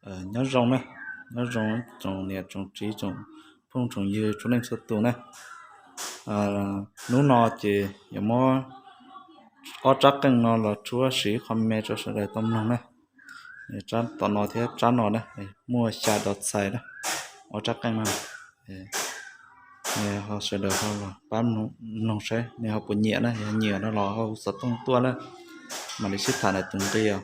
Nyob zoo na, nyob zoo tsoom niam tsoom txiv tsoom phooj tsoom ywg txhua leej txhua tus na. Hnub no ces yuav muab ob rab qeej no los tsuab siv qho me rau sawv daws tau mloog na. Tom no thiab tsab no na, muaj xya dos txhais na, ob rab qeej no. Sawv daws ho los pab mloog saib nej ho puas nyiam na, yog nyiam no los ho hu xov tooj tuaj na, mam li sib tham ntawm tus nqi os.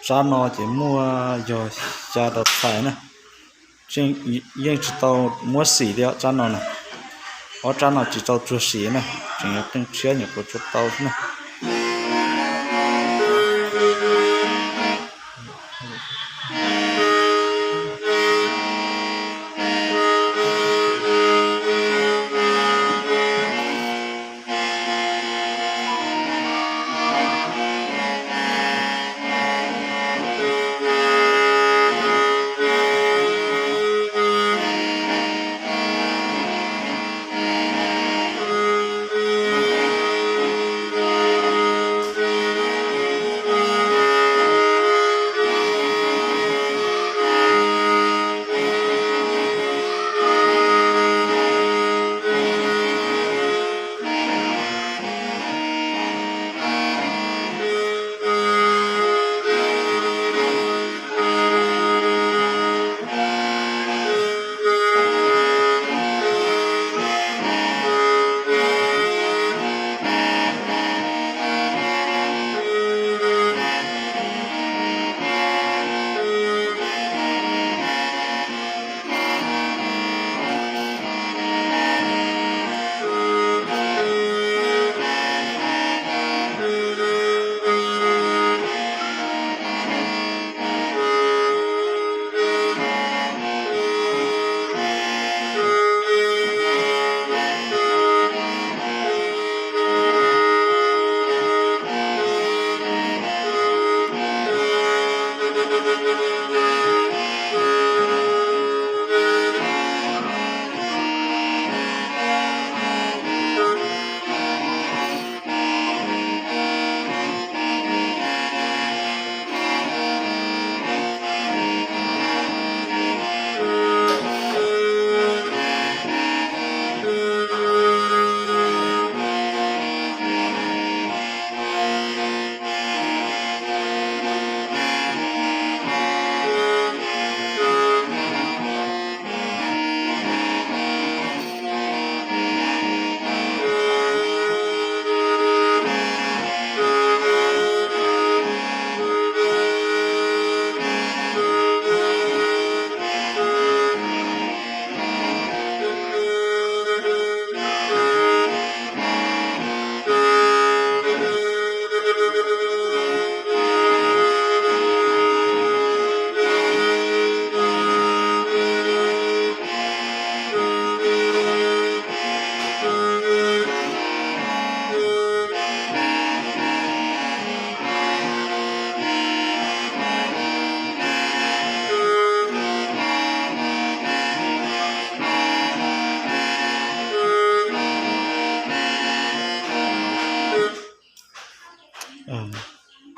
Tsab no ces muaj yog xya rau txhais na. Yeej tsis tau muab xim li ob tsab no na. Ob tsab no tsis tau tsuag xim na, tseem yog qeej tshiab nyuam qhuav tsuag tau xwb na.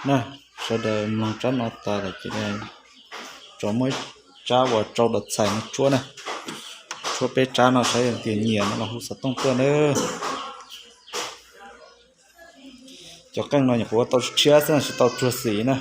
Na, sawv daws mloog tsab no tas lawm ces tso muab ib tsab uas rau dov txhais no tshuab na. Tshuab peb tsab no saib tias nyiam no los hu xov tooj tuaj na. Cov qeej no nyuam qhuav ua tau tshiab xwb tsis tau tsuag xim na.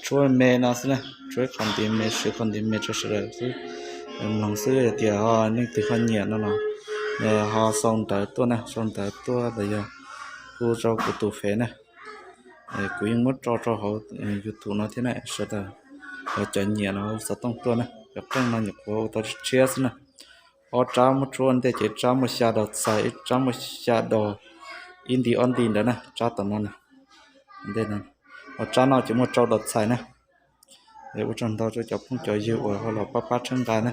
Tshuab me no xwb na, tshuab qhov ntiv me, siv qhov ntiv me rau sawv daws xwb. Mloog xwb tias ho leej twg ho nyiam no los ho sau ntawv tuaj na, sau ntawv tuaj los yog hu rau kuv tus fev na. Kuv yeej muab tso rau hauv YouTube no thiab na, sawv daws cov nyiam no hu xov tooj tuaj na. Cov qeej no nyuam qhuav ua tau tshiab xwb na. Ob tsab muab tshuab ua ntej ces ib tsab muaj xya dov txhais, ib tsab muaj xya dov, ib nti ob nti ntawd na, tsab tom no na. Ua tsab no ces muaj rau dov txhais na. Ua tsaug ntau rau cov phooj cov ywg uas ho los pab pab tshawb nqa na.